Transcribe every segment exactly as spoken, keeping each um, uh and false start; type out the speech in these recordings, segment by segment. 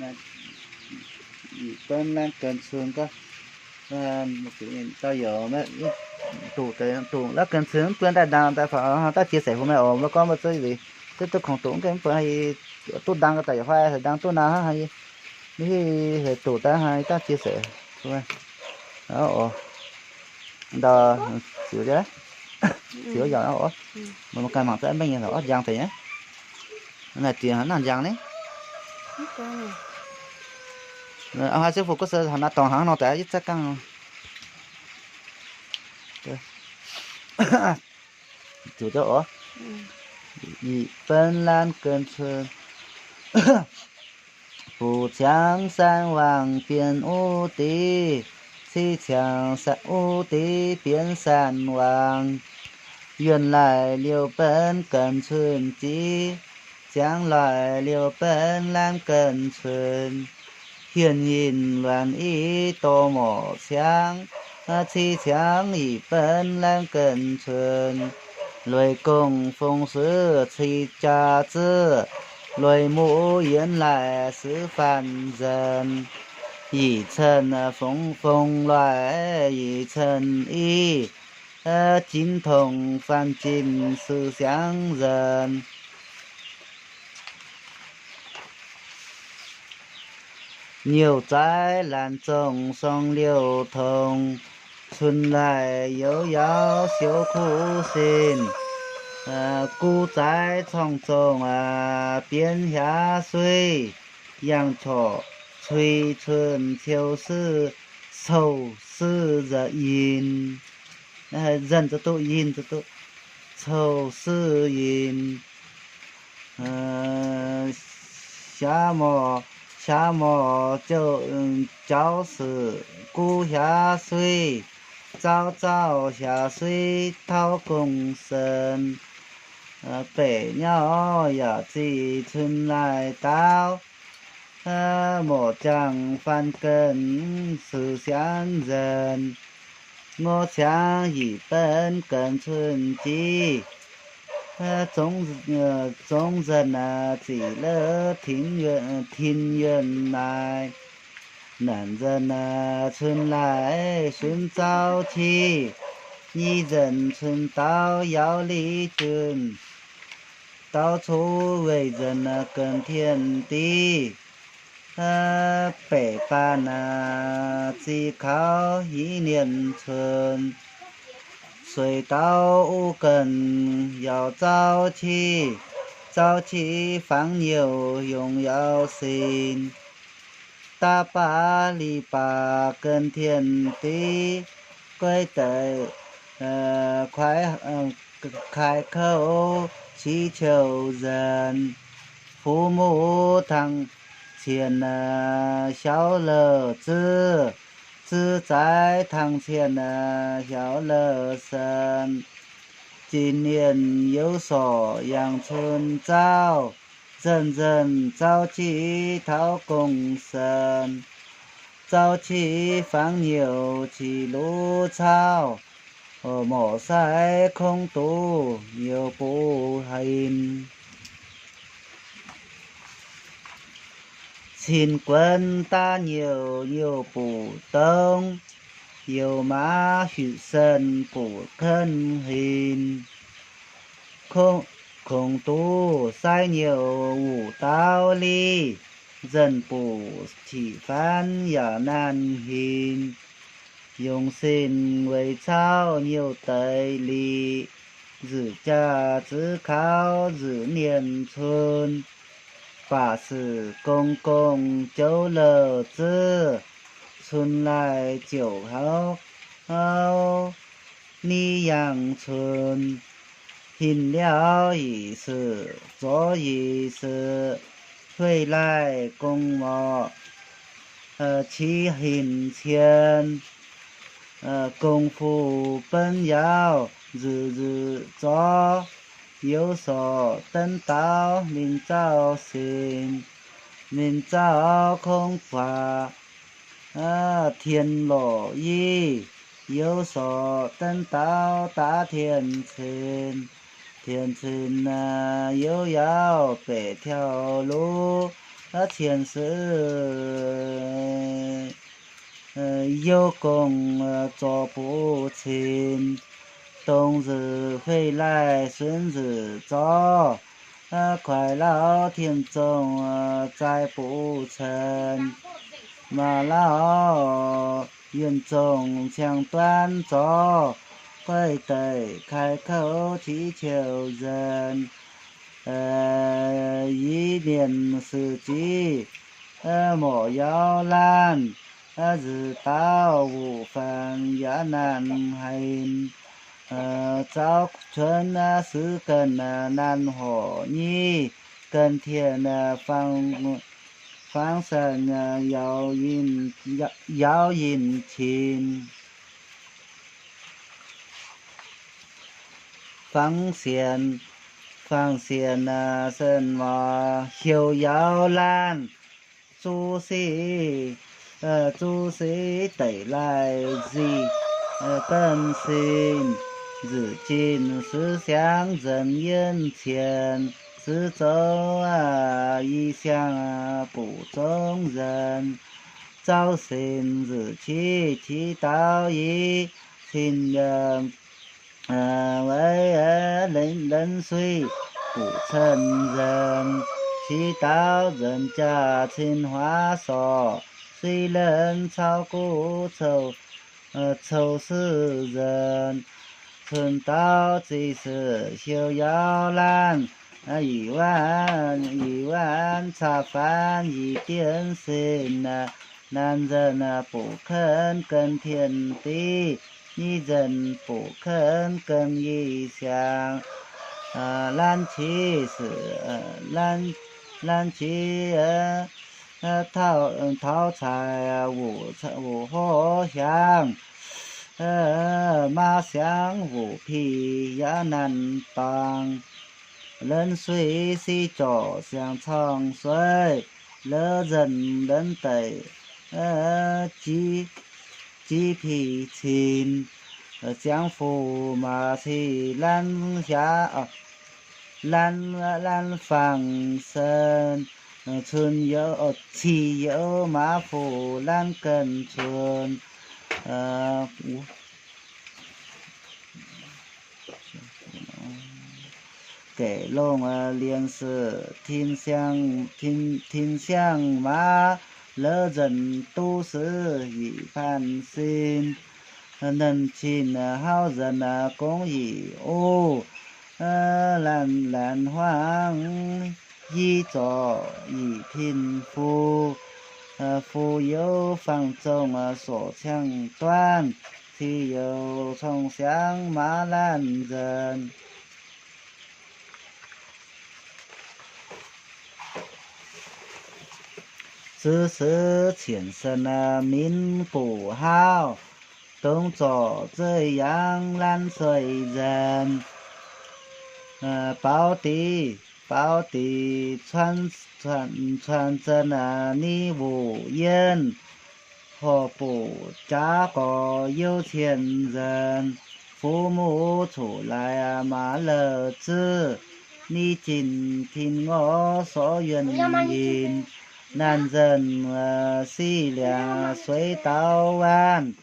Ih, ih, pơ̆n lăn kơn chun kơ. Ơ, một kỷ niệm tao hiểu mẹ, ih, tủ cái, tủ lăn kơn chun, pơ̆n ta đang, ta phải, ta chia sẻ hôm nay ổn, mà con mà chơi gì. Thế tôi không tủ cái, phải, tôi đang cái tài khoản, phải đang tôi nào hả, hay. Ih, hay tủ ta, hay ta chia sẻ. Hôm nay. Đó, ổn. Đó, xíu chứ. Xíu giọt đó, ổn. Mà một cái mảng tao em bên nhà đó, giang thế nhé. Này, tiền hả, nó giang đấy. Rồi, ông hai sư phụ có sự hả, nó toàn hả, nó tại, chắc căng. Chủ cho ổ. Ih, pơ̆n lăn kơn chun. 不降三王变无敌，七降三，无敌变三王。原来六本跟寸基，将来六本烂跟寸。现因乱已多么强，七降一本烂跟寸。雷公风势七甲子， 雷木原来是凡人，一乘风，风来一乘一，精通凡境是仙人。扭转烂中双流通， 春来又要修苦行，呃，故在窗中，呃，编下水，阳错吹春秋时，愁思人因，呃，人这都因这都，愁思因。 呃，夏末，夏末就，嗯，燥时，故下水，燥燥下水讨公参。呃，百鸟也知春来到，呃，莫将凡根是仙人。 我想一本跟春基，呃，众，呃，众人啊，喜乐庭院，庭院来。男人啊，春来寻朝气，女人春到要丽君，到处为人啊，耕田地。 呃，百般啊，只靠一年春。水稻五更要早起，早起放牛用要心。大把篱笆耕田地，跪地，呃，快，呃，开口祈求人。父母堂 前啊，孝乐子，子在堂前啊，孝乐生。今年有所阳春早，人人早起讨公参。早起放牛去路草， 哦，莫晒空肚牛不行。勤耕打牛牛不动，有马畜生不肯行。空，空肚晒牛无道理，人不起饭也难行。 用心喂草牛得力，日家只靠日年春。八十公公酒乐子，春来酒好，好，你阳春。 行了一事做一事，回来公我，呃，去行善，呃，功夫本要日日做，有所等到明朝醒，明朝空怕，呃，天落雨， 有所等到大天晴，天晴啊，又要百条路，前世，呃，有功，呃，做不尽，冬日回来，春日走，呃，快老天中，呃，再不曾，马老云中墙断走，跪地开口祈求人。 呃，一年四季，呃，莫摇篮，呃，日到无风也难行。呃，早春啊，四更啊，难活泥，耕田啊，放，放生啊，要引，要，要引擎。 放线，放线啊，什么后摇篮，主席，呃，主席带来日，呃，更新，日进思想人眼前，四周啊，一向啊，不中人。 朝晨日起祈祷已，清热，呃，为，呃，冷，冷水不成人，祈祷人家青花手，水冷草枯臭，呃，臭死人。春到几时休摇篮， 啊，一碗，一碗茶饭一点心啊，男人啊，不肯耕田地，女人不肯耕异乡。啊，篮起是，呃，篮，篮起，呃，呃，讨，嗯，讨柴啊，无柴，无火香。呃，马香无皮也难当。 冷水洗脚像潮水，热人冷得，呃，鸡，鸡皮筋。呃，江湖马蹄懒下，呃，懒，懒放生。呃，春有，呃，骑有马，虎懒跟春。呃， 给弄了脸色，停响，停，停响马，惹人都是一番心。能勤好人啊，功已无，呃，懒，懒荒 衣着已贫富，呃，富有放纵，呃，手枪短，岂有重享马懒人。只是前生啊，命不好， 动作这样烂衰人。呃，胞弟，胞弟传，传，传真啊，你无缘，何不嫁个有钱人？父母出来啊，马勒子，你尽听我说原因。男人啊，思量水到弯，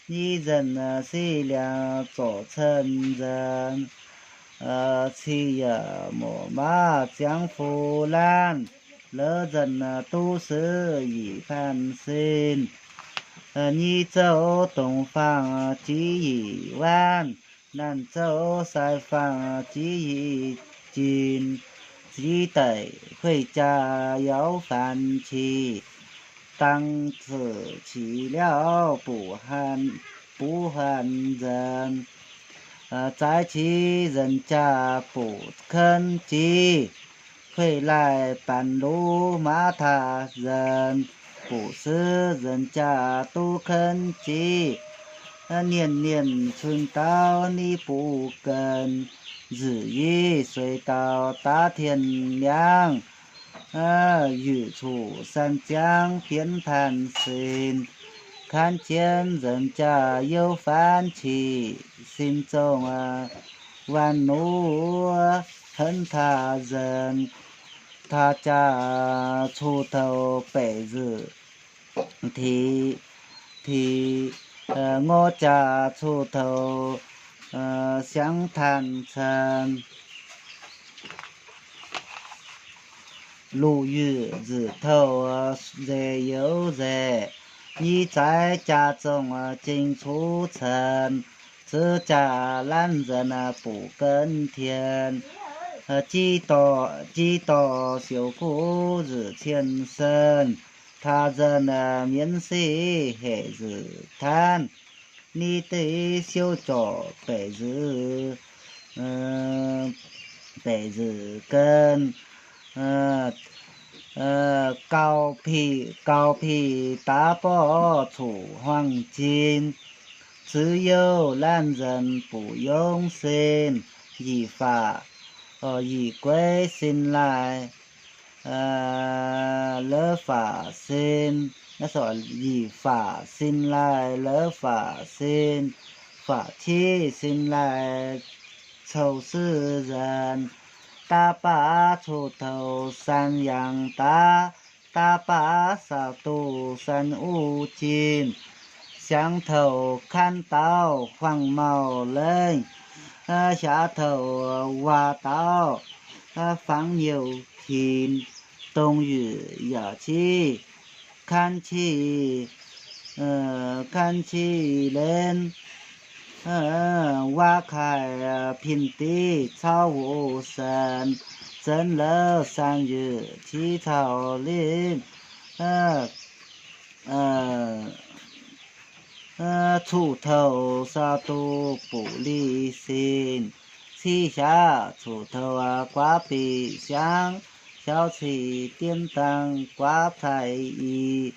女人啊，思量做成人。呃，骑也没马，江湖懒，惹人啊，都是一番心。呃，女走东方几已晚，男走西方几已近，只得回家要饭吃。 当此去了不还，不还人，呃，再去人家不肯去，回来半路骂他人，不是人家都肯去。呃，年年春到你不跟，日与水到大天亮。 呃，日出山江变贪心，看见人家有饭吃，心中啊，万怒恨他人。Tha ca cu thâu pể dưi, thì thì ờ, ngô ca cu thâu ờ, siang than chân. Lu yu zi thâu ze yau ze, nyi zai ca zong jing cu chân, zi ca lan dân pu ken thien, ji to ji to siu ku zi thien sen, tha dân miến si he zi than. Ni tê siêu trọ pể dưi, ờ, pể dưi cân, ờ, ờ, cao phì, cao phì tá bó thủ hoàng chín, chứ yêu lan dần phủ yông xin, dị phạ, ờ, dị quế xin lai. Ờ, lơ phả xin, nó sọ dị phạ xin lai, lơ phả xin, phả chi xin lai, châu sư dân, ta pa chu thâu san yang ta, ta pa sa tu san u chin, siang thâu khan tao khoang màu lênh, ơ, xá thâu wa tao, ơ, phẳng nhiều thìn, tông yu ya chi, khan chi, ơ, khan chi lên, ơ, wa khai, ơ, phin ti, chao wu san, dân lơ san yu, chi chao linh, ơ, ơ, ơ, chu thâu sa tu pu li xin, si xá chu thâu a quá pì siang, xáo xì tiên tăng quá thai y,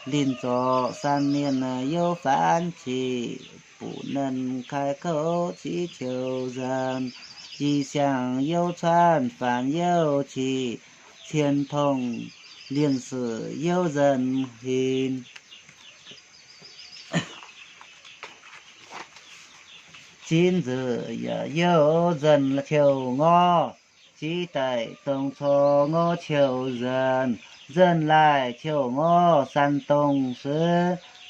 linh cho san niên a yô phán chỉ, pu nần khai khâu chỉ chiều dân, y siang yô chan phán yô chỉ, thiên thông liên sự yô dân hin. Chín giờ ya yô dân là chiều ngô, chỉ tại tông cho ngô chiều dân, dân lại chiều ngô sanh tông sư,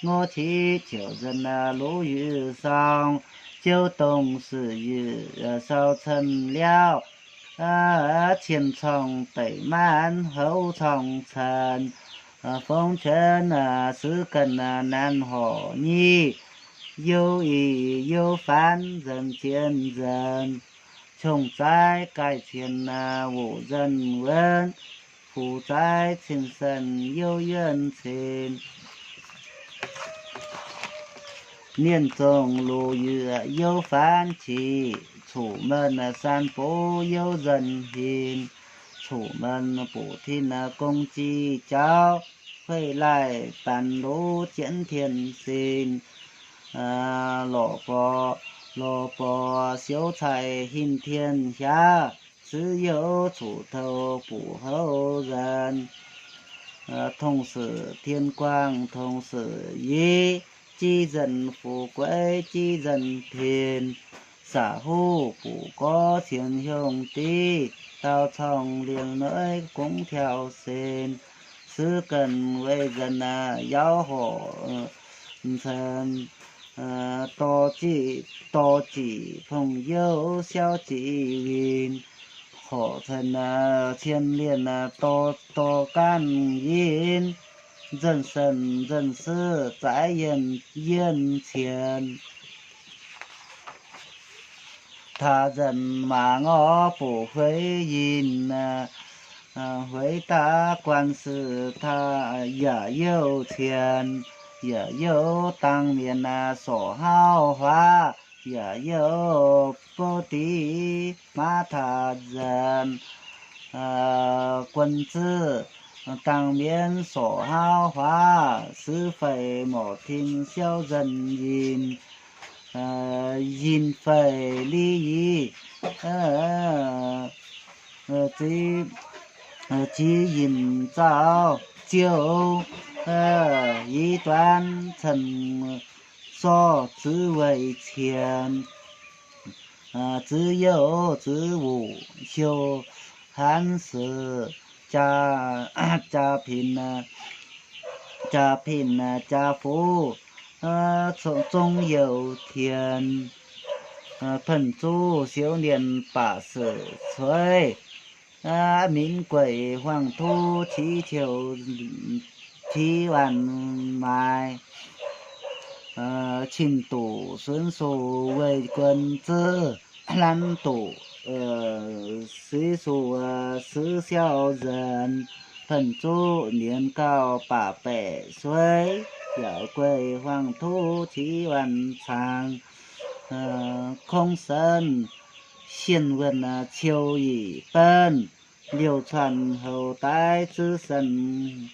ngô chỉ chiều dân là lũ yu song, chiều tông sư yu, à, sau chân liao, à, thiên thông tẩy mãn hậu thông thần, à, phong trần, à, sự cần, à, nan họ nhi, yô y yô phán dân thiên dân, chống trái cải thiện, à, vụ dân vấn, phủ trái thiên dân yô yơn thiên. Niên tông lũ yu yô phán chỉ, chủ mân, à, san phủ yô dân hin, chủ mân phủ thiên, à, công chi cháo, khuê lai bản lũ chiến thiên sinh, à, lọ bò, lọ bò siêu thải hình thiên xá, sư yô chủ thâu phủ hậu dân, à, thông sự thiên quang, thông sự yi, chi dân phủ quế, chi dân thiên, xã hữu phủ có thiên hương tí, tao thông liên nối cũng theo xin, sư cần với dân, à, giáo hộ, ừ, thần, à, to chỉ, to chỉ phong yô, xéo chỉ vin, họ thần, à, thiên liên, à, to, to can yin, dân sân, dân sư, trái yên, yên thiên. Tha dân mà ngõ phủ huế yin, à, à, huế ta quan sự tha, à, giả yêu thiên, giả yêu tăng miền, à, sổ hao hóa, giả yêu bố tí mã tha dân, à, quân sự tăng miền sổ hao hóa, sư phải mỏ thìn siêu dân yin, à, yin phải lý yi, à, à, chỉ, à, chỉ yin zao chiêu, à, yi toán thần so chữ vậy thiện, à, chữ yêu chữ vụ siêu hán sự, 家，家贫啊，家贫啊，家富，呃，终，终有田。呃，彭祖少年八十岁，呃，名贵黄土祈求，祈万买。呃，勤读诗书为君子， 懒惰，呃，诗书，呃，诗小人。彭祖年高八百岁，要归黄土祈万丈。呃，孔圣先文，呃，求一本，流传后代子孙，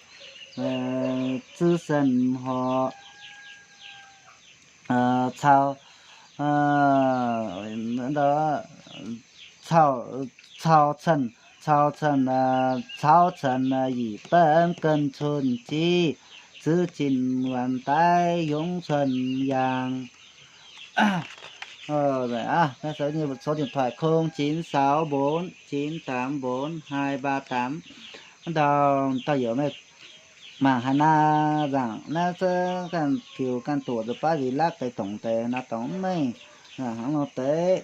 呃，子孙后。 呃，操，呃，那个，操，操成，操成，呃，操成，呃，一本更存记，至今万代永传扬。 Ờ, rồi à, nó sẽ như một số điện thoại không chín sáu bốn chín tám bốn hai ba tám. Bắt đầu tao hiểu mày. Mảng hà na rằng nó sẽ cần kiểu căn tổ được bác vì lắc cái tổng thể nó tổng mày. Là hãng nó tế.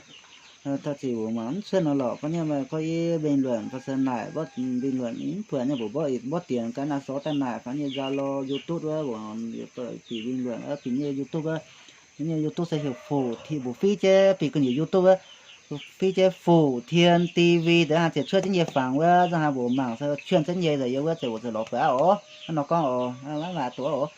Ờ, ta chỉ uống mắm xuyên nó lọ, có nhưng mà có ý bình luận, có sân lại, bớt bình luận ít phản nhưng bớt ít, bớt tiền cái nào số tai nạn, có như Zalo, YouTube á, của chỉ bình luận ở, thì như YouTube á, thì như YouTube sẽ hiểu phủ thì bổ phí chứ, vì cái nhiều YouTube á, phủ phí chứ phủ thiên ti vi để hàng triệu suất chứ nhiều phản á, ra hàng bộ mạng sẽ chuyên chứ nhiều rồi, yêu á, sẽ bộ sẽ lọ phải ổ, nó con ổ, nó là tổ ổ.